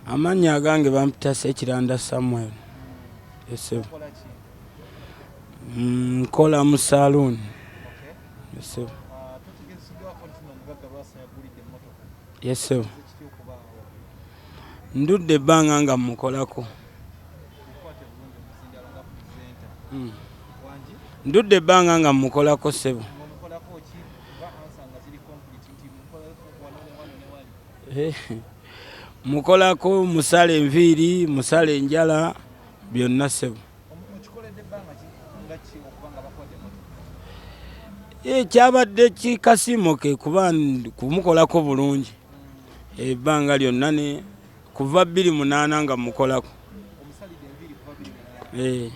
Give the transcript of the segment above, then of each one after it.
Amannya agange bampita Ssekiranda Samuel. Ssebo. Nkola mu saaluuni. Ssebo. Yes ssebo. Ndudde ebbanga nga mmukolako. Ndudde ebbanga nga mmukolako ssebo. Mukolako musala enviiri, musala enjala byonna ssebo. Eh, kyabadde kikasiimo ke kuba kumukolako bulungi ebbanga lyonna ne kuva 2008 nga mukolako. Eh.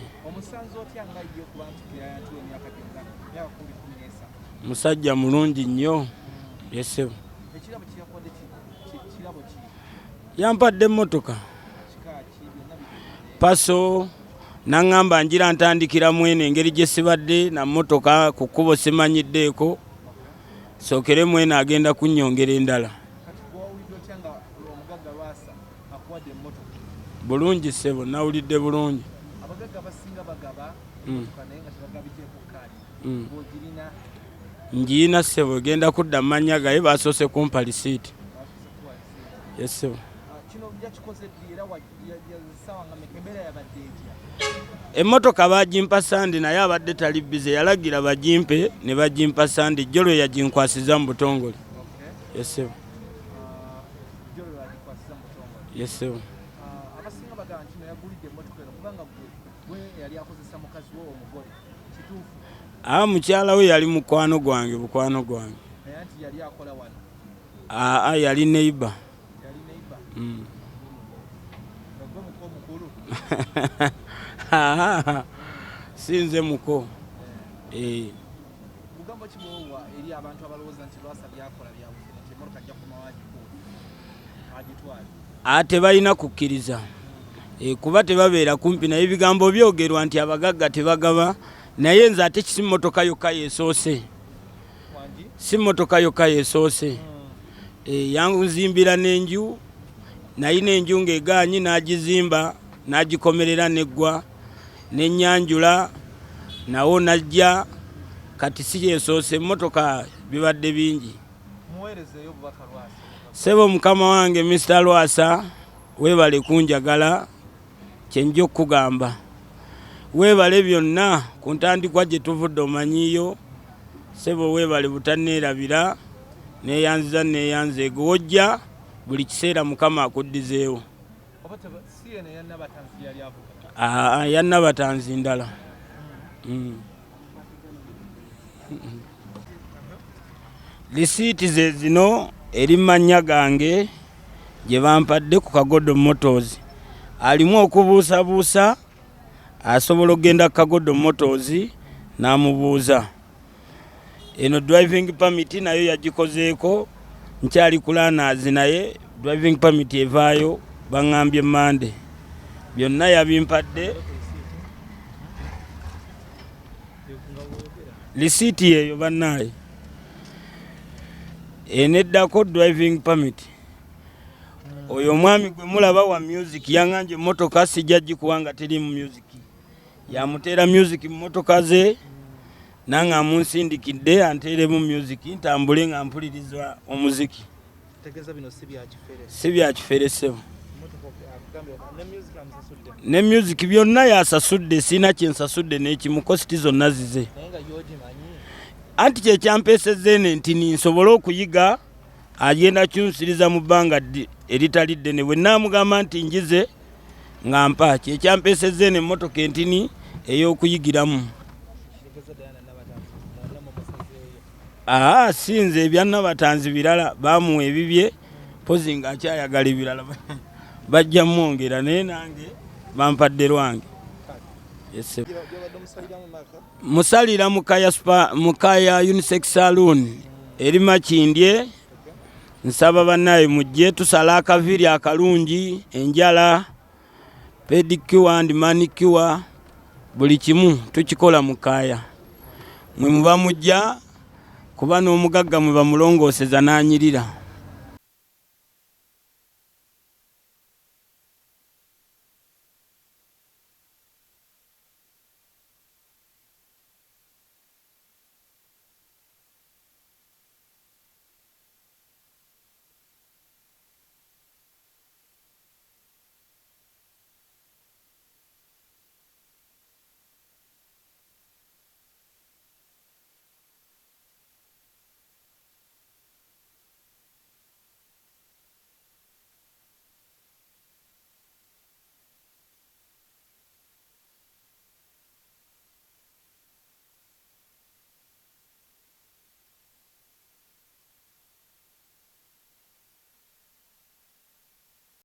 Musajja mulungi nnyo yesebo. Yampadde emmotoka paso naŋŋamba njira ntandikira mweno engeri gye sibadde na mmotoka ku kkubo simanyiddeeko sookere mweno agenda kunnyongera endala. Bulungi ssebo nawulidde bulungi. Ngiyina ssebo egenda kudda mu mannya gaye basoose kumpa lisiiti. Yes ssebo. Emmotoka baagimpa Sande naye abadde tali bize yalagira bagimpe ne bagimpa Sande jjo lwe yaginkwasiza mu butongole. Yes ssebo. Yes ssebo. Aa mukyala we yali mukwano gwange bukwano gwange. Aa yali neighbor. Mm. Si nze muko. Eh. Tebalina kukkiriza e, kuba tebabeera kumpi naye ebigambo byogerwa nti abagagga tebagaba naye nze ate si mmotoka yokka yesoose si mmotoka yokka yesoose e, yanzimbira n'enju nalina enju ng'egaanyi n'agizimba n'agikomerera neggwa nenyanjula nawo najja kati si yesoose emmotoka bibadde bingi. Ssebo mukama wange Mister Lwasa webale kunjagala kyenjja okukugamba webale byonna ku ntandikwa gye tuvudde omanyiiyo ssebo webale butanneerabira neyanziza neyanzeege wojja buli kiseera mukama akuddizeewo. Aa ya Nabatanzi ndala. Mm. Lisiiti ze zino eri mannya gange gye bampadde ku Kagodo Motors. Alimu okubuusabuusa asobola okugenda ku Kagodo Motors n'amubuuza. Eno driving permit nayo yagikozeeko nkyali ku learners naye driving permit evaayo baŋŋambye Monday. Byonna yabimpadde. Lisiiti yeeyo bannaaye. Eneddako driving permit. Oyo omwami gwe mulaba wa music yaŋŋambye emmotoka sijja gikuwa nga teriimu music. Yamuteera music mu mmotoka ze nange amunsindikidde anteeremu music ntambule nga mpuliriza omuziki. Si bya kifere ssebo. Ne music byonna yasasudde sirina kye nsasudde n'ekimu kositi zonna zize. Anti kye kyampeesezza eno entini nsobole okuyiga agenda kyunsiriza mu bbanga eritali ddene bwe nnaamugamba nti njize nga mpa kye kyampeesezza eno emmotoka entini ey'okuyigiramu. Aa si nze ebya Nabatanzi birala baamuwa ebibye mpozi ng'akyayagala ebirala bajja mwongera naye nange bampadde lwange. Musalira mukaya spa mukaya unisex saloon eri Makindye. Nsaba bannaye mujje tusala akaviiri akalungi, enjala, pedicure and manicure, buli kimu tukikola mu Kaya. Mwe muba mujja kuba n'omugagga mwe bamulongooseza n'anyirira.